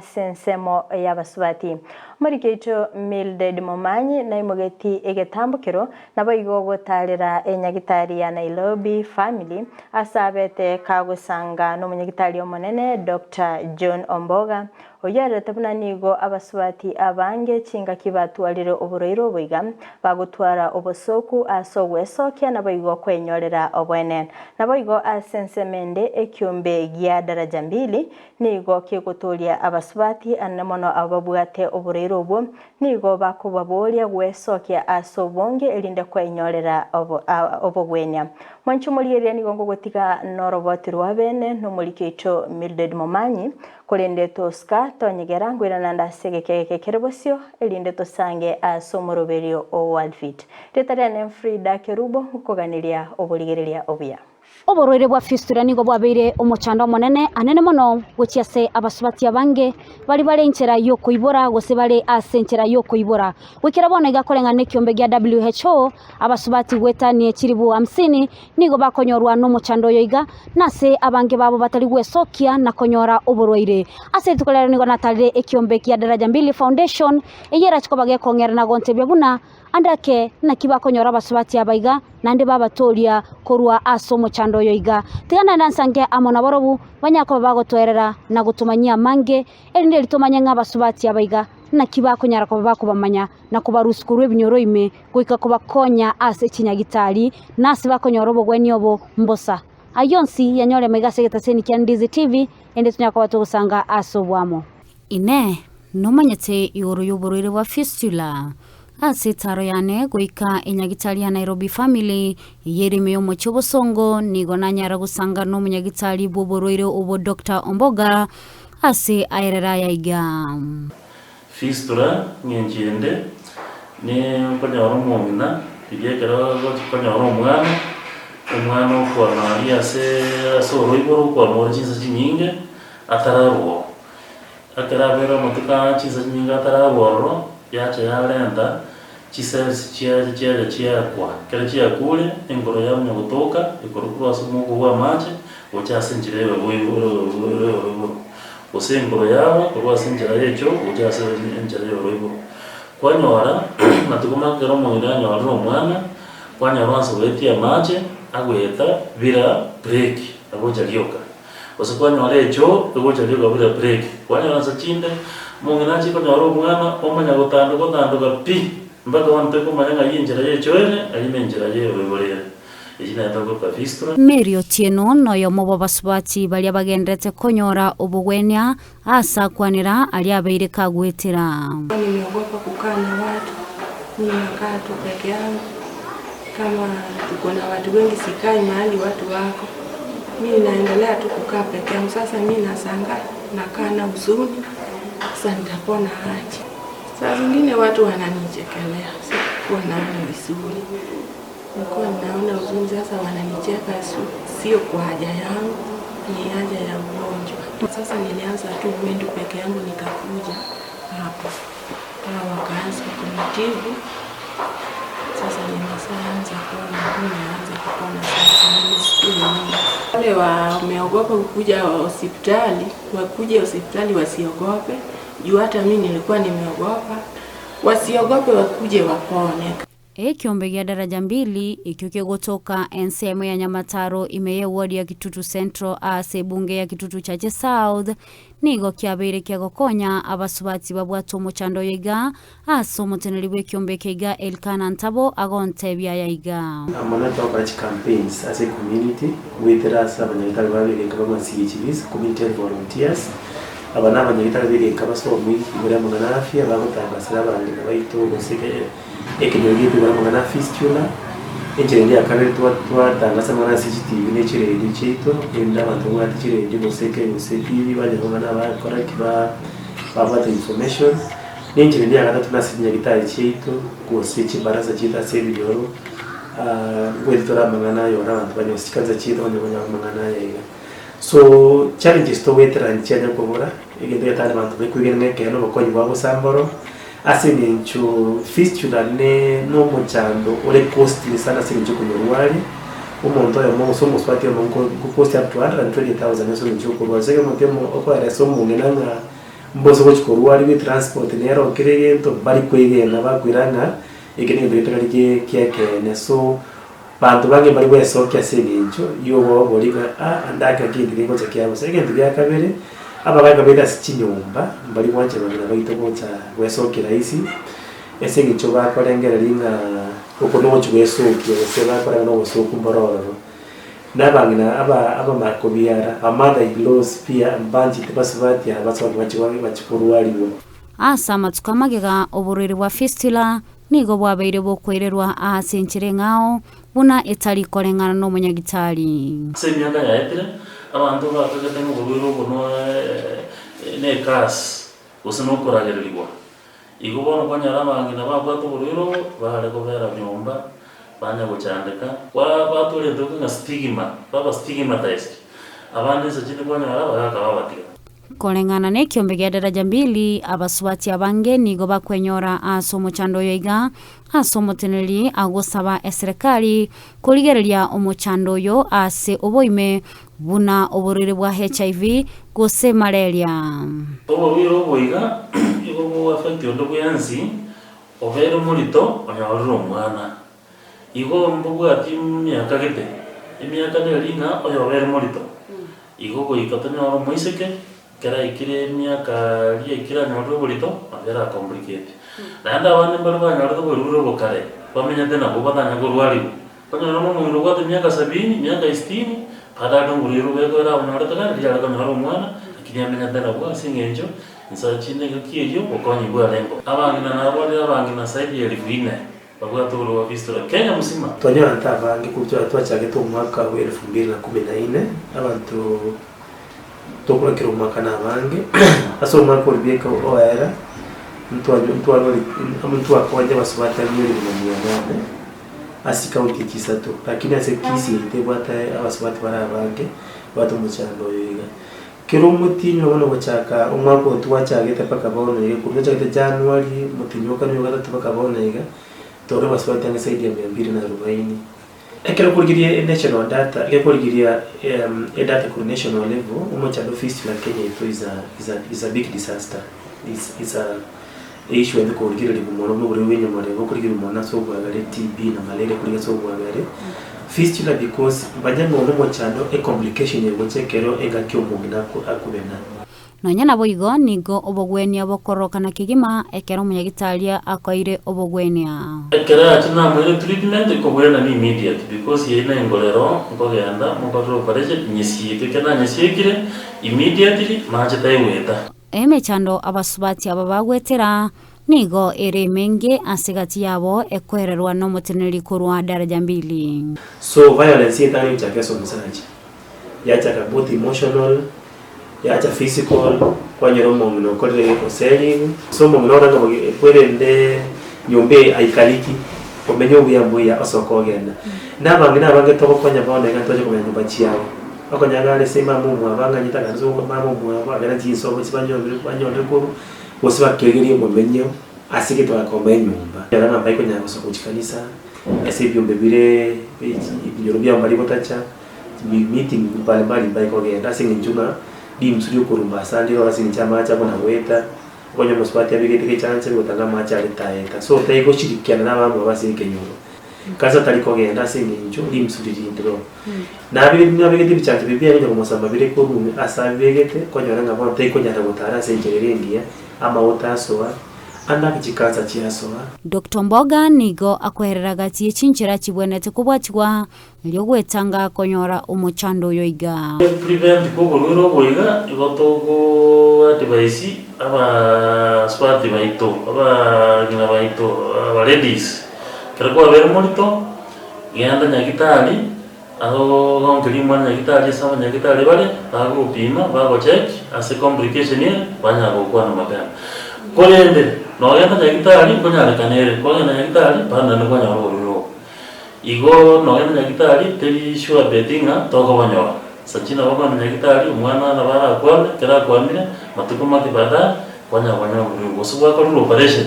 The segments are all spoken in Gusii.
ase ensemo y'abasubati. Omoriki oito Mildred Momanyi naimogeti egetambokero naboigo gotarera enyagitari ya Nairobi Family ase abete kagosanga nomonyagitari omonene Doctor John Omboga Oyio arorete buna nigo abasubati abange chingaki batwarire oborwaire obo iga, bagotwara obosooku ase ogwesokia naboigo kwenyorera oboene. Naboigo ase ensemo ende ekiombe gia Daraja Mbili nigo kegotooria abasubati anene mono abwo babwate oborwaire obwo, nigo bakobaboria gwesokia ase obonge erinde kwenyorera obogwenia. Mwanche omorigereria nigo ngogotiga noroboti rwa bene nomoriki oito Mildred Momanyi, Korende tosika tonyegera ngoirana ande ase egeka eke kere bosio, erinde tosange ase omoroberio o Worldfit. Rieta riane Frida Kerubo, nkoganeria oborigereria obuya. Oborwaire bwa fistula nigo bwabeire omochando omonene anene mono gochia ase abasubati abange baria bare enchera y'okoibora gose bare ase enchera y'okoibora. Goikera bono iga koreng'ana nekiombe gia WHO, Abasubati goetania chilifu hamsini nigo bakonyorwa nomochando oyo iga, na ase abange babo batari gwesokia na konyora oborwaire. Ase rituko riarero nigo natarire ekiombe kia Daraja Mbili Foundation, eyio erache koba gekong'era na gontebia buna ande ake naki bakonyora abasubati aba iga, naende babatooria korwa ase omochando oyo iga. Tiga naende nsange amo nabarobwo, banyare koba bagotoerera na gotomanyia amange, erinde erio tomanye ng'a abasubati aba iga naki bakonyara koba bakobamanya na kobarusia korwa ebinyoro ime goika kobakonya ase chinyagitari, na ase bakonyora obogwenia obo mbosa. Ayio onsi yanyore amaiga ase egetaseni kia Ndizi TV, ende tonyare koba togosanga ase oboamo. Inee! Nomanyete igoro y'oborwaire bwa fistula? Ase etaro yane goika enyagitari ya Nairobi Family, eyio ere ime y'omochie obosongo, nigo nanyara gosanga nomonyagitari bw'oborwaire obwo Doctor Omboga ase aerere aya iga. Fistula, ng'encho ende, ne okonyora omong'ina riria ekero agochi konyora omwana, omwana okwama aria aseee ase oroiboro okwama ore chinsa chinyinge, atararwa oo. Ekero abeire amatuko aa chinsa chinyinge atararwa ororo, yacha yarenta chicells chiacha chiacha chiakwa. Ekero chiakure, enkoro yamanya gotoka, ekorwa korwa ase omwoko bwa amache, gocha ase enchera ya oroiboro. Gose enkoro yabo korwa ase enchera y'echoo gocha ase enchera y'oroiboro. Kwanyora amatuko make ekero omong'ina anyorire omwana, kwanyora onsi goetia amache, agoeta bira break, agocha rioka. Gose kwanyora echoo egocha rioka bira break. Kwanyora nse chinde, omong'ina achie konyora omwana, omanya gotandoka otandoka pi, mpaka bono tokomanya ng'a ayio enchera y'echoo ere, ayio na enchera y'oroiboro ere. Mary Otieno noyomo bw'abasubati baria bagenderete konyora obogwenia ase akwanera aria abeire kagwetera. Nimeogopa kukaa na watu, mi nakaa tu peke yangu, kama tuko na watu wengi sikai mahali watu wako, mi naendelea tu kukaa peke yangu. Sasa mi nashangaa nakaa na huzuni, sasa nitapona aje? Saa zingine watu wananichekelea, sikuwa naona vizuri. Nilikuwa naona huzuni sasa, wananicheka sio kwa haja yangu, ni haja ya ugonjwa. Sasa nilianza tu mwendo peke yangu, nikakuja hapa, hawa wakaanza kunitibu. Sasa nimeshaanza kuona, nimeanza kupona sasa, nimeshukuru Mungu. Wale wameogopa kukuja hospitali, wakuje hospitali wasiogope, juu hata mi nilikuwa nimeogopa. Wasiogope, wakuje wapone. Ekiombe gia Daraja Mbili ekio kegotoka ensemo ya Nyamataro ime y'eward ya Kitutu Central ase ebunge ya Kitutu Chache South nigo kiabeire kiagokonya abasubati babwate omochando oyo iga ase omoteneri bw'ekiombe eke iga Elkana Ntabo agontebia aya iga. Amo na twakora chicampaigns ase ecommunity goetera ase abanyagitari ba begenka ba CHVs, Community Health Volunteers. Aba na abanyagitari begenka basomire igoro y'amang'ana a afya bagotangasera abang'ina baito gose Ekenyoro giaito igoro amang'ana a fistula, enchera eria ya kabere twatangasa amang'ana ase chitibi ne chiredio chiaito, erinde abanto babwate chiredio gose eke gose etibi banyore amang'ana bakora ki babwate information. Na enchera eria ya gatato nase chinyagitari chiaito gose chibarasa chiaito ase ebinyoro, ngoeta tore amang'ana aya ore abanto banyore gose chikanisa chiaito banyore konyora amang'ana aya iga. So challenges togoetera nchianya kobora, egento getari abanto bakwegena ng'a ekeene obokonyi bwa bosa mboro, ase eng'encho fistula ne nomochando ore costly sana ase eng'encho okonyorwaria, omonto oyomo gose omosubati oyomo nko nko cost up to 120,000 ase eng'encho yokorwaria. Ase ekero omonto omo okoeresa omong'ina ng'a. Mbose gochia korwariwa etransport nero kera egento mbari kwegena bakoira ng'a eke negento getari gie ekeene. So banto bange mbari gwesokia ase eng'encho ya oboobori ng'a ah ande ake naki egento kegocha kia bosa. Egento gia kabere, abagaka baito ase chinyomba mbari gwancha abang'ina baito gocha gwesokia rahisi, ase eng'encho bakorengereria ng'a oko nogochia gwesokia gose bakorera nobosoku mboro ororo. Na abang'ina aba abamakobiara, ba mother in laws pia mbanchete basubati aba basoke bachie bachie korwariwa. Ase amatuko amagega oborwaire bwa fistula nigo bwabeire bokoirerwa ase enchera eng'ao buna etari koreng'ana nomonyagitari. Ase emiaka yaetire, abanto bakagete ng'a oborwaire obo ne ecurse, gose nokoragererigwa. Igo bono kwanyora abang'ina babwate oborwaire obo, bare kobera nyomba, banya gochandeka, ba batorentwe ng'a stigma, baba stigmatized, abande inse chinde kwanyora abagaka babatiga. Koreng'ana nekiombe gia Daraja Mbili, abasubati abange nigo bakwenyora ase omochando oyo iga ase omoteneneri agosaba eserekari korigereria omochando oyo ase oboime buna oborwaire bwa HIV gose malaria. Oborwaire obo iga igo bogo affect onde bwensi obeire morito onyorire omwana. Igo mbobwati emiaka gete, emiaka neri ng'a oyobeire morito, igo goika tonyore omoiseke ekero aikire emiaka riria aikire anyorire oborito, nabo eracomplicate. Naende abande mbare banyorete oborwaire obo kare, bamenyete nabwo batanya korwariwa, okonyora na omong'ina obwate emiaka sabini, miaka sitini, bado are na oborwaire obo ekero abonyorete kare riria are konyora omwana, lakini amenyete nabwo ase eng'encho insa chinde engaki eyio obokonyi bwarenge oo. Abang'ina nabarire abang'ina zaidi ya elfu nne babwate oborwaire bwa fistula Kenya mzima. Twanyorete abange korwa twachagete omwaka bwa elfu mbili na kumi na ine, abanto tokora kera omwaka na abange, ase omwaka oria bieka oera, ntwakonya abasubati ang'e elifu na mia nane, ase chikaunti echi isato, lakini ase Kisii yaito ebwate abasubati bare abange, ebwate omochando oyo iga. Kera omotienyi bono gochaka omwaka oyo twachagete mpaka bono iga, korwa twachagete January, omotienyi o kane oyo gatato mpaka bono iga, tore abasubati ang'e zaidi ya mia mbili na arubaini. Ekero okorigeria enational data, ekero okorigeria edata korwa national level, omochando o fistula Kenya yaito is a is a is a big disaster, is is a issue ende korigereria mono buna oborwaire bwa enyamorebe okorigereria mono ase obwagare, TB na malaria okorigereria ase obwagare. Fistula because manya ng'a one omochando ecomplication egocha ekero engaki omong'ina akobena. Nonya naboigo nigo obogwenia bokororokana kegima ekero omonyagitari akoeire obogwenia. Ekero ache namoire treatment kobwena ni immediate because yaino engorero nkogenda mokorere operation nyesieke ekero nanyesiekire immediately mache taigweta. Emechando abasubati aba bagwetera nigo ere emenge ase egati yabo ekoererwa nomoteneneri korwa Daraja Mbili. So violence etari gochaka ase omosacha, yachaka both emotional, yacha physical, kwanyora omong'ina okorire egekoseri, so omong'ina ore ng'a kwerende nyomba eye aikariki, omenye obuya mbuya osoke ogenda. Na abang'ina abange togokonya bono iga ntoche komenya nyomba chiabo, okonyora ng'a are ase mama omwabo ang'anyete akagenda ase mama omwabo agende chinsobo chibanyomire banyorire korwa, gose bakegerie obomenyo ase egento bakomba enyomba. Ekero ng'a mbaikonyara gosoka gochia kanisa, ase ebiombe bire ebinyoro biabo mbari gotacha, meeting mbalimbali mbaikogenda ase eng'encho ng'a rinsu riokorumba ase ande rore ase eng'encho amache abwo nagoeta, okonye omosubati abegete gechancha bigotanga amache are taeta. So taigoshirikiana na abamwabo ase ekenyoro. Kanisa tari kogenda ase eng'encho rinsu riri ndiro. Nabegete nabegete ebichancho biria biaye konya komosamba bire korwa ase abibegete, konyora ng'a bono taikonyara gotara ase enchera ere engiya, amagote asoa, ande ake chikansa chiasoa. Doctor Mboga nigo akoerera gati ye chinchera chibwenerete kobwatigwa erio gwetanga konyora omochando oyo iga. Prevent koborwaire obo iga, igo togo advise abasubati baito, abang'ina baito, aba ladies, ekero kwabeire morito, genda nyagitari, agogonkeria omwana nyagitari ase abanyagitari bare, bagopima, bagocheck ase complication ere, banyara gokwana mapema. Korende, nogenda nyagitari nkonyarekana ere, kwagenda nyagitari bado naende kwanyora oborwaire obo. Igo nogenda nyagitari teri sure bet ng'a tokobonyora. Sachie nabo okogenda nyagitari omwana nabo arakwame, ekero akwamire, matuko make baadaye, kwanyara konyora oborwaire obo. Gose gwakorire operation,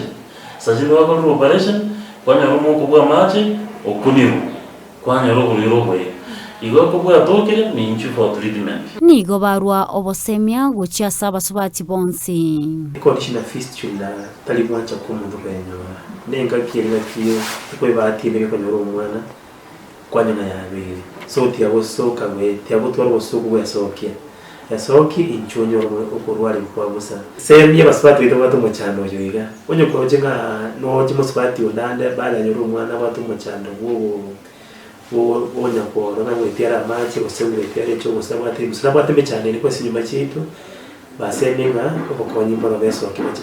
sachie gwakorire operation, kwanyora omouko bwa amache okunirwe, kwanyora oborwaire obo iga. Igo kobwatokire ninchwe for treatment. Nigo barua obosemia gochia ase abasubati bonsi. Econdition ya fistula tari gwancha kw'omonto koyenyora, nengaki ere ngaki ekoebatia emere konyora omwana kwanyora yabeire. So tiagosoka gwe tiagotwara obosoku bwesokia. Esoki inchuo onyore okorwarigwa kwa bosa. Semia abasubati baito babwate omochando oyo iga. Onye koroche ng'a noche mosubati onde ande bado anyore omwana abwate omochando bwogo bw'onyakworo ng'a ngoetia are amache gose ngoetia are echo gose abwate gose nabwate emechando ere ase chinyomba chiaito, basemie ng'a obokonyi mboro besoki bache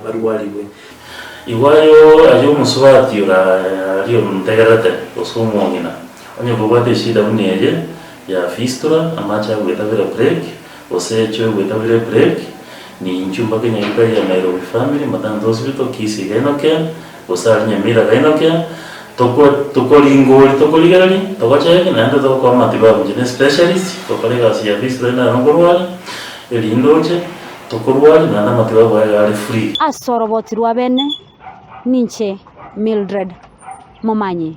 barwarigwe. Igo aye aye omosubati ore aria ontegererete, gose omong'ina, onye kobwate eshida buna eye ya fistula, amache agoetabera break, gose echo egoetabera ebreak, ninchwe mpaka enyagitari ya Nairobi Family Maternity Hospital, Kisii Gynaecare, gose aria Nyamira Gynaecare, toko tokoringori tokorigereria, togocheki naende togokoa amatibabu inche ne specialist, gokora egasi ya fistula ende naro nkorwaria, erinde oche. Tokorwaria naende amatibabu aye are free. Ase oroboti rwa bene, ninche Mildred Momanyi.